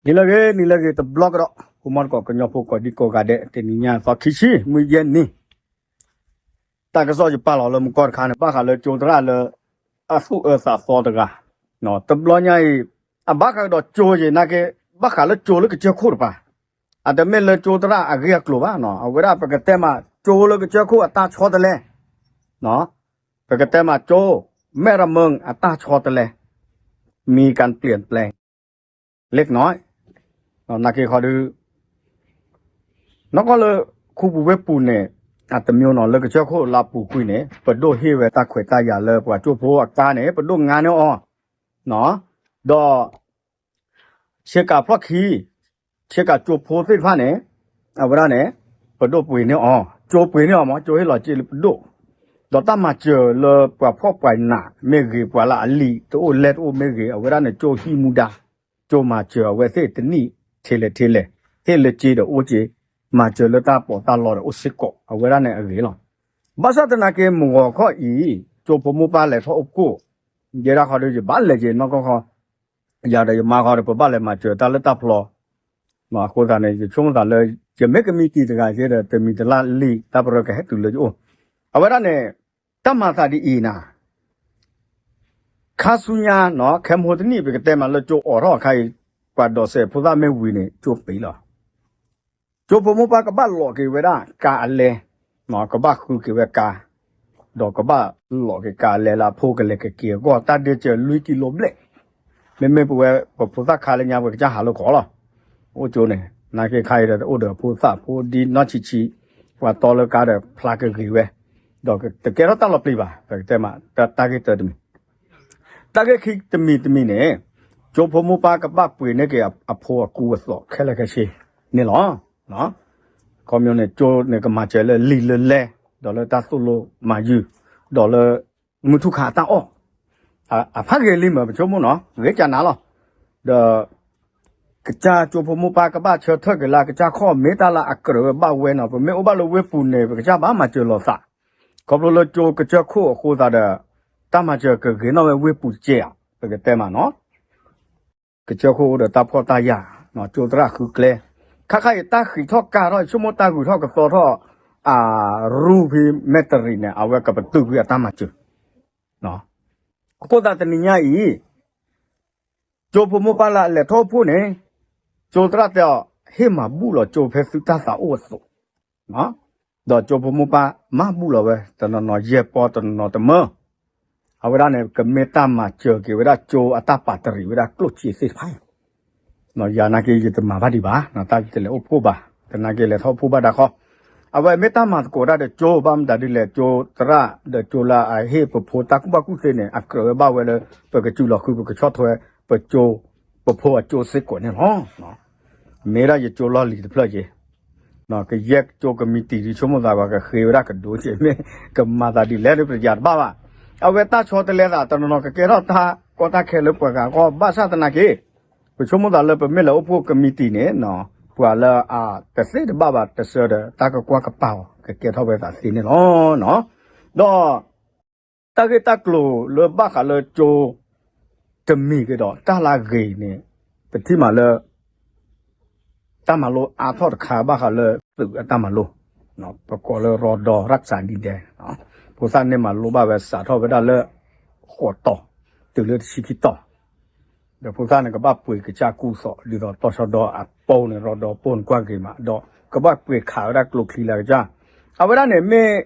နံၤလၢအဂ့ၤ နံၤလၢအဂ့ၤတဘျီကဒီး ဖိမုၣ်ဖိခွါ ကညီဖိကိးဒံကိးဂၤဒဲး တနံၤညါသီခံဆံ မုၢ်ယဲၢ်နံၤ တၢ်ကစီၣ်ယပာ်လီၤလၢမုၢ်ကီၢ်တခါန့ၣ် ဘၣ်ဃးလၢကၠိသရၣ်လၢ အသူၣ်အၢသးသီတဂၤ တဘျီညါအံၤ အဘၣ်ဃးကဒီးကၠိယံၤနာ်က့ ဘၣ်ဃးလၢကၠိလၢကစၢၢ်ခိၣ်တပၤ အတမ့ၢ်လၢကၠိသရၣ်အဂ့ၢ်အကျိၤဘၣ်နီၤ အဝဲဒၣ်ပကတဲမးကၠိလၢကစၢၢ်ခိၣ်အတၢ်ဆီတလဲ ပကတဲမးကၠိ မဲၢ်ရမၢၣ်အတၢ်ဆီတလဲ မံၤကၣ်ပျံၣ်ပျဲၣ် လ့ကနီၤ နာ်က့ခီဒု နီၢ်ကီၢ်လၢ ခူပူၤဝ့ၢ်ပူၤန့ၣ် အတမံၤနီၤ လၢကစၢၢ်ခိၣ်လၢအပူၤကွံာ်န့ၣ် ပဒိၣ်ဟ့ၣ်ဝဲတၢ်ခွဲးတၢ်ယာ်လၢပှၤကၠိဖိအကါန့ၣ် ပဒိၣ်ငါန့ၢ်အီၤ ဒီး ဆ့ကၤဖျီၣ်ခံ ဆ့ကၤကၠိဖိသ့ၣ်တဖၣ်န့ၣ် အဝဲဒၣ်န့ၣ် ပဒိၣ်ပှ့ၤန့ၢ်အီၤ ကၠိပှ့ၤန့ၢ်အီၤမး ကၠိဟ့ၣ်လီၤစ့လၢပဒိၣ် ဒီးတၢ်မၤစၢၤလၢပှၤဖှီၣ်ပှၤနးမ့ၢ်ဂ့ၤ ပှၤလၢအလံာ်တအိၣ်လဲတအိၣ်မ့ၢ်ဂ့ၤ အဝဲဒၣ်န့ၣ် ကၠိဟံးမူဒါ ကၠိမၤစၢၤအဝဲသ့ၣ်တနံၣ် ထဲလဲၣ်ထဲလဲၣ် ဟ့ၣ်လၢစ့ဒီးအိၣ်စ့ မၤစၢၤလၢတၢ်ပီးတၢ်လီဒီးအိၣ်စ့ၢ်ကီး အဝဲဒၣ်န့ၣ်အဂ့ၢ်လီၤ. ဘၣ်ဆၣ်သနာ်က့ မုၢ်ဂီၤခီအံၤ ကၠိဖိမိၢ်ပၢ်လဲၤထီၣ်အိၣ်ဖှိၣ် ယဲဒၣ်ခီဒီး ယဘၣ်လဲၤက့ၤနီၢ်ကီၢ်ခီ ယၤဒီးယမါဃီဒီး ပဘၣ်လဲၤမၤစၢၤတၢ်လၢတၢ်ဖျီ အဃိသတးန့ၣ် ယဆိကမိၣ်သးလၢ ယမ့ၢ်ကမံးတံာ်တဂၤက့ဒီး တမံၤတလၢ်လံာ်တၢ်ပရၢကဟဲတုၤလၢယအိၣ် အဝဲဒၣ်န့ၣ် တၢ်မၤသးဒ်အံၤနၤ ခါဆူညါနီၤ ခဲမဟိတနံၣ် ပကတဲမးလၢကၠိအိးထီၣ်အခါအံၤ ပှၤဒိးစဲးဖိသၣ်မ့ၢ်ဝံၤန့ၣ် ကၠိပံၤလီၤ. ကၠိဖိမိၢ်ပၢ်ကဘၣ်လိးက့ၤဝဲဒၣ်ကါအလဲ ကဘၣ်ဃုက့ၤဝဲကါ ဒီးကဘၣ်လိးက့ၤကါအလဲလၢအဖိကလဲၤကက့ၤအဂီၢ် တၢ်ဒ့စၢၤလွံၢ်ကံလိဘျဲၣ် မ့မ့ၢ်ပဝဲပဖိသၣ်ခါလၢညါ ပကစၢ်ဟးလိာ်ကီးလီၤ. အိၣ်ကၠိန့ၣ် နာ်က့ခါအံၤဒီး တအိၣ်ဒီးဖိသၣ်ဖိဒံနီၢ်ဆံးဆံး ပှၤတီလၢကါဒီးဖျါကဂ့ၤဝဲ ဒီးတကဲထီၣ်တၢ်လီၤပျံၤဘၣ် ပကတဲမး တၢ်ဂ့ၢ်တၢတမံၤ တၢ်ဂ့ၢ်ခံတမံၤတမံၤန့ၣ် ကၠိဖိမိၢ်ပၢ်ကဘၣ်ပှ့ၤန့ၢ်က့ၤအဖိအကူအသိးခဲလၢာ်ခဲဆ့န့ၣ်လီၤ. ခီပညီန့ၣ် ကၠိန့ၣ်ကမၤစၢၤလၢလံာ်လၢလဲ ဒီးလၢတၢ်သိၣ်လိမၤယုၢ် ဒီးလၢ မုၢ်ထူၣ်ခါအတၢ်အီၣ် အဖးဂ့ၤလံမး ပဆိကမိၣ်နီၤ ဂ့ၤကၠနၤလီၤ. ဒီး ကစၢ်ကၠိဖိမိၢ်ပၢ်ကဘၣ်ဆၢထၢၣ်က့ၤလၢကစၢ်ခီၣ် မ့ၢ်တၢ်လၢအကြၢးဝဲဘၣ်ဝဲနီၤ ပမ့ၢ်အိၣ်ဘၣ်လၢဝ့ၢ်ပူၤန့ၣ် ပကစၢ်ဘၣ်မၤစၢၤလိာ်သး ခီဖျိလၢကၠိကစၢၢ်ခိၣ်အဃိသတးဒီး တၢ်မၤစၢၤကဂ့ၤနီၣ်ဝဲဝ့ၢ်ပူၤတကဲးဧါ ပကတဲမးနီၤ ကစၢၢ်ခိၣ်အိၣ်ဒီးတၢ်ဖှီၣ်တၢ်ယာ် ကၠိသရၣ်ဃုကျဲ ခါခါအံၤတၢ်ဃံးထီၣ်ကၤထီၣ် ဆိကမိၣ်တၢ်ဂုၤထီၣ်ကသီထီၣ် အရူဖံမဲတရံးန့ၣ် အဝဲကပတုာ်ကွံာ်အတၢ်မၤစၢၤ အဃိသတးတနံၤညါအံၤ ကၠိဖိမိၢ်ပၢ်လၢအလဲၤထီၣ်အိၣ်ဖှိၣ်န့ၣ် ကၠိသရၣ်တဲအီၤ ဟ့ၣ်မၤဘူၣ်လီၤကၠိဖဲသုတၢ်သးအိၣ်အသိး ဒီးကၠိဖိမိၢ်ပၢ်မၤဘူၣ်လီၤဝဲ တနီၤနီၤယဲၢ်ပီ တနီၤနီၤတမၢ အဝဲဒၣ်န့ၣ် ကမ့ၢ်တၢ်မၤစၢၤက့ၤဝဲဒၣ်ကၠိအတၢ်ပာ်တရံးဝဲဒၣ်ကျိၣ်စ့သ့ၣ်တဖၣ် ယၤနာ်က့ ယတမၤဘၣ်ဒံးဘၣ် တၢ်ယတလဲၤအိၣ်ဖှိၣ်ဘၣ် သနာ်က့လဲၤထီၣ်အိၣ်ဖှိၣ်ဘၣ်တၢ်ဃီ အဝဲမ့ၢ်တၢ်မၤသကိးတၢ်ဒီးကၠိ ဘၣ်မတၤဒ်လဲၣ် ကၠိသရၣ်ဒီးကၠိလၢအဟ့ၣ်ပဖိတၢ်ကူၣ်ဘၣ်ကူၣ်သ့န့ၣ် အကြၢးဝဲဘၣ်ဝဲလၢ ပကစူးလီၤဃုာ် ပကဆီၣ်ထွဲ ပကၠိ ပဖိအကၠိစ့ၢ်ကီးန့ၣ်လီၤ. မ့ၢ်ဒၣ်ယကၠိလီၢ်လံၤတဖျၢၣ်က့ ကယဲၢ်ကၠိကမံးတံာ်ဒ်ဆိကမိၣ်သး ပှၤကဃ့ဝဲဒၣ်ကဒိက့ မ့ၢ်ကမၤသးဒ်လဲၣ်ဒီး ပတယၤတဘၣ်ဘၣ်. အဝဲတၢ်ဆီတလဲသး တနီၤနီၤကကဲထီၣ်တၢ်ကီတၢ်ခဲလၢပှၤဂၤအဂီၢ် ဘၣ်ဆၣ်သနာ်က့ ပဆိကမိၣ်သးလၢပမ့ၢ်လဲၤအိၣ်ဖှိၣ်ကမံးတံာ်န့ၣ် ပှၤလၢအတသ့တဘၣ်ဘၣ်တစၢဒီး တၢ်ကကွၢ်ကပာ်အီၤ ကကဲထီၣ်ဝဲသးသ့န့ၣ်လီၤ. ဒီး တၢ်ဂ့ၢ်တၢ်ကျိၤလၢဘၣ်ဃးလၢကၠိ တမံၤက့ၤဒီး တၢ်လၢအဂ့ၤန့ၣ် ပထံၣ်မးလၢ တၢ်မၤလိအါထီၣ်တခါဘၣ်ဃးလၢသုးအတၢ်မၤလိ ပကိးလၢရီဒီရၣ်စၣ်ဒံဒဲ ဖိသၣ်န့ၣ်မၤလိဘၣ်ဝဲစးထီၣ်ဝဲဒၣ်လၢ ဃိးတီၤ တုၤလၢတဆံခံတီၤ ဒီးဖိသၣ်န့ၣ်ကဘၣ်ပှ့ၤကစၢ်ကူၣ်သိး ဒ်သိးတီၢ်ဆီဒီအပိၢ်န့ၣ် ရီဒီပိၢ်န့ၣ်ကွၢ်ဂ့ၤမး ဒီးကဘၣ်ပှ့ၤခးဝဲဒၣ်ကျိချံလၢကစၢ် အဝဲဒၣ်န့ၣ်မ့ၢ်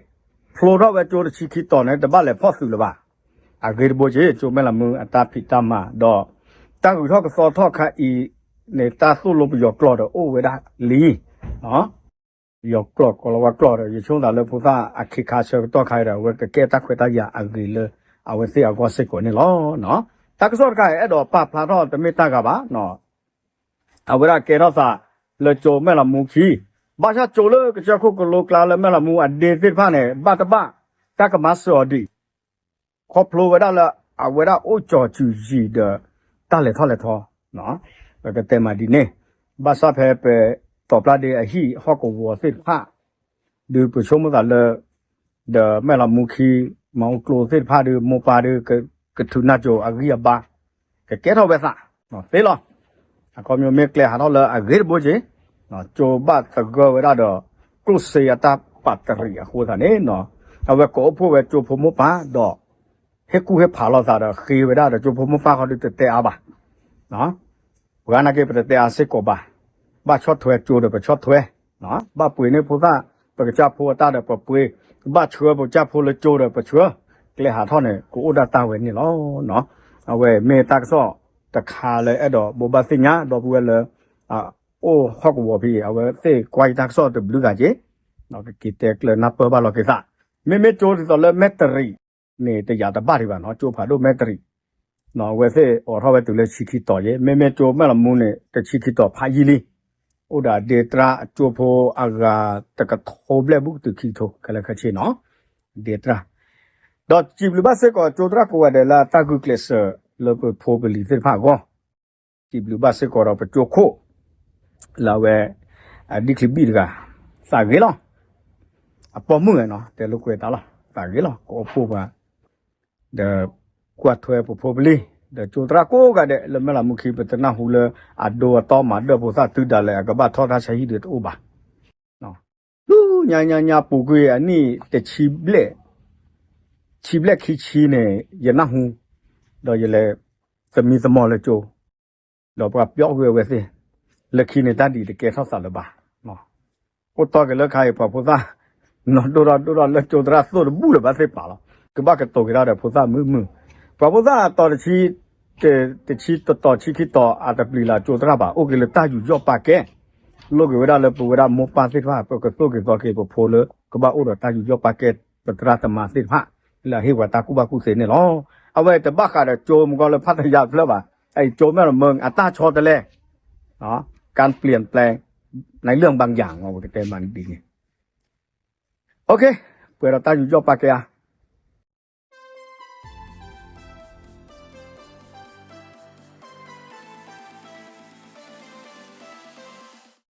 ဖျိထီၣ်ဝဲကၠိတဆံခံတီၤန့ၣ် တဘၣ်လဲၤဖီၣ်သုးလၢၤဘၣ်. အဂ့ၢ်တဘိက့ ကၠိမဲၢ်လးမူအတၢ်ဖံးတၢ်မၤဒီး တၢ်ဂုၤထီၣ်ကသီထီၣ်ခါအံၤန့ၣ် တၢ်သိၣ်လိပယီၤကျိာ်ဒီးအိၣ်ဝဲဒၣ်လံ ပယီၤကျိာ်ကိးလီၤဝါကျိာ်ဒီး ယဆိကမိၣ်သးလၢဖိသၣ်အခ့ခါဆၢကတီၢ်ခါအံၤဒီး အဝဲကကဲတၢ်ခွဲးတၢ်ယာ်အဂ့ၤလၢ အဝဲသ့ၣ်အဂီၢ်စ့ၢ်ကီးန့ၣ်လီၤ. တၢ်ကစီၣ်တခါအံၤ အဲၣ်ဒိးပာ်ဖျါထီၣ်တမ့ၢ်တၢ်ဂၤဘၣ် အဝဲဒၣ်ကဲထီၣ်သးလၢကၠိမဲၢ်လးမူခံ, ဘၣ်ဆၣ်ကၠိလၢကစၢၢ်ခိၣ်ကလိကျါလၢမဲၢ်လးမူအဒ့သ့ၣ်တဖၣ်န့ၣ် ဘၣ်တဘၣ် တၢ်ကမၤစၢၤအီၤဒံး, ခီဖျိဝဲဒၣ်လၢအဝဲဒၣ်အိၣ်ကၠီၤစုၤယံၤဒီး တၢ်လဲၤထီၣ်လဲၤထီ, ပကတဲမးဒ်န့ၣ်, ဘၣ်ဆၣ်ဖဲပတီၤပျၢ်ဒ့အဟံၣ်ဟီၣ်ကဝီၤသ့ၣ်တဖၣ် ဒုးပဆိကမိၣ်သးလၢ ဒီးမဲၢ်လီၤမူခံ မၤအိၣ်ကျိသ့ၣ်တဖၣ်ဒုး မိၢ်ပၢ်ဒုး ကထုးနၢ်ကၠိအဂံၢ်အဘါ, ကကဲထီၣ်ဝဲသးသ့လီၤ. အခီပညီမ့ၢ်ကျဲဟးထီၣ်လၢအဂ့ၤတဘိက့ၤ, ကၠိဘၣ်သဂၢၢ်ဝဲဒၣ်ဒီး ကျိၣ်စ့အတၢ်ပာ်တရံးအဃိသတးန့ၣ်, အဝဲကအိၣ်ဖှိၣ်ဝဲကၠိဖိမိၢ်ပၢ်ဒီး ဟ့ၣ်ကူၣ်ဟ့ၣ်ဖးလိာ်သးဒီးဃ့ဝဲဒၣ်ဒီးကၠိဖိမိၢ်ပၢ်ဃီဒီးတတဲအါဘၣ်. ပှၤနာ်က့ပတတဲအါစ့ၢ်ကီးဘၣ်. ဘၣ်ဆီၣ်ထွဲကၠိဒီးပဆီၣ်ထွဲ, ဘၣ်ပှ့ၤန့ၢ်ဖိသၣ် ပကစၢ်ဖိအတၢ်ဒီးပပှ့ၤ, ဘၣ်ဆှၢပကစၢ်ဖိလၢကၠိဒီးပဆှၢ, ကျဲဟးထီၣ်န့ၣ် ကအိၣ်ဒၣ်တၢ်ဝဲန့ၣ်လီၤ. အဝဲမ့ၢ်တၢ်ကစီၣ်တခါလၢအဲၣ်ဒိးဘိးဘၣ်သ့ၣ်ညါ ဒီပုၢ်ဝဲၢ်လၢ အိၣ်ဟီၣ်ကဝီၤဖဲအံၤ အဝဲသ့ၣ်ကွၢ်ယတၢ်ကစီၣ်တဘျုးဂၤက့ၤ, ကက့ၤတဲကျၢၤနၢ်ပၢၢ်ဘၣ်လီၤက့ၤသး, မ့မ့ၢ်ကၠိဒ်သိးလၢမဲၢ်တရံးန့ၣ် တယာ်တဘၣ်ဒံးဘၣ်နီၤ, ကၠိဖးဒိၣ်မဲၢ်တရံး အဝဲသ့ၣ်အိးထီၣ်ဝဲတုၤလၢဆံခံတီၤယဲ, မ့မ့ၢ်ကၠိမဲၢ်လမူန့ၣ် တဆံခံတီၤဖးယံာ်လံ, အိၣ်ဒီးအဒ့တြၢ်အကၠိဖိအဂၤတကထိဘျဲၣ်ဘူးကတုၤခံကထိ ခဲလၢာ်ခဲဆ့နီၤ, ဒ့တြၢ်, ဒီးစံးဘျုးဘၣ်စ့ၢ်ကီးကၠိသရၣ်ကိးဂၤဒဲးလၢအတၢ်ဂုာ်ကျဲးစၢးလၢပဖိပလံၤသ့ၣ်တဖၣ်အဂီၢ်, စံးဘျုးဘၣ်စ့ၢ်ကီးဒီးပကၠိခိၣ် လၢအဝဲ အဒံၣ်ချံဘံၣ်တဂၤ, သးဂ့ၤလီၤ, အပိာ်မုၣ်နီၤ တဲလိာ်ကွဲတၢ်လီၤ, သးဂ့ၤလီၤ ကအိၣ်ဖှိၣ်ပှၤ ဒီးကွၢ်ထွဲပဖိပလံၤ, ဒီးကၠိသရၣ်ကိးဂၤဒဲးလၢမဲၢ်လးမူခံ ပတနၢ်ဟူလၢအဒိအတီမၤဒၢၣ်ဖိသၣ်တုၤဒၣ်လဲာ် အကဘၣ်ထီၣ်တၢ်ဆါဟံၣ်ဒီးတအိၣ်ဘၣ်. လၢညါညါညါပူၤကွံာ်အနံၣ်တဆံဘျဲၣ်, ဆံဘျဲၣ်ခံဆံန့ၣ် ယနၢ်ဟူ, ဒီးယလဲၤသမံသမိးလၢကၠိ ဒီးပှၤပျီကွံာ်အဝဲသ့ၣ်, လၢခံန့ၣ်တၢ်ဒ်တကဲထီၣ်သးလၢၤဘၣ်. အိၣ်တီၢ်က့ၤလၢခါအံၤ ပှၤဖိသၣ် နီၢ်ဒိၣ်ထီၣ်ဒိၣ်ထီၣ်လၢကၠိသရၣ်သိၣ်တဘူၣ်လၢၤဘၣ်သ့ၣ်ပာ်လီၤ, ကဘၣ်ကတိၤက့ၤတၢ်ဒီးဖိသၣ်မုာ်မုာ်, ပှၤဖိသၣ်တီၤတဆံ, တဆံတတီၤဆံခံတီၤအတပျံၤလၢကၠိသရၣ်ဘၣ်, အိၣ်က့ၤလၢတၢ်ယူးယီၣ်ပာ်ကဲ, လိၣ်က့ၤဝဲဒၣ်လၢပဝဲဒၣ်မိၢ်ပၢ်သ့ၣ်တဖၣ် ပကသိၣ်က့ၤသီက့ၤပဖိလၢ ကဘၣ်အိၣ်ဒီးတၢ်ယူးယီၣ်ပာ်ကဲ ပသရၣ်သမါသ့ၣ်တဖၣ် လၢအဟ့ၣ်ပှၤတၢ်ကူၣ်ဘၣ်ကူၣ်သ့န့ၣ်လီၤ. အဝဲတဘၣ်ဃးဒီးကၠိမုၢ်ကီၢ်လၢဖးတယၤတဖျၢၣ်ဘၣ်, အအံၤကၠိမဲၢ်လမူ အတၢ်ဆီတလဲ การเปลี่ยนแปลงในเรื่องบางอย่าง ပကတဲမးဒ်န့ၣ်, ပှဲၤဒီးတၢ်ယူးယီၣ်ပာ်ကဲဧါ,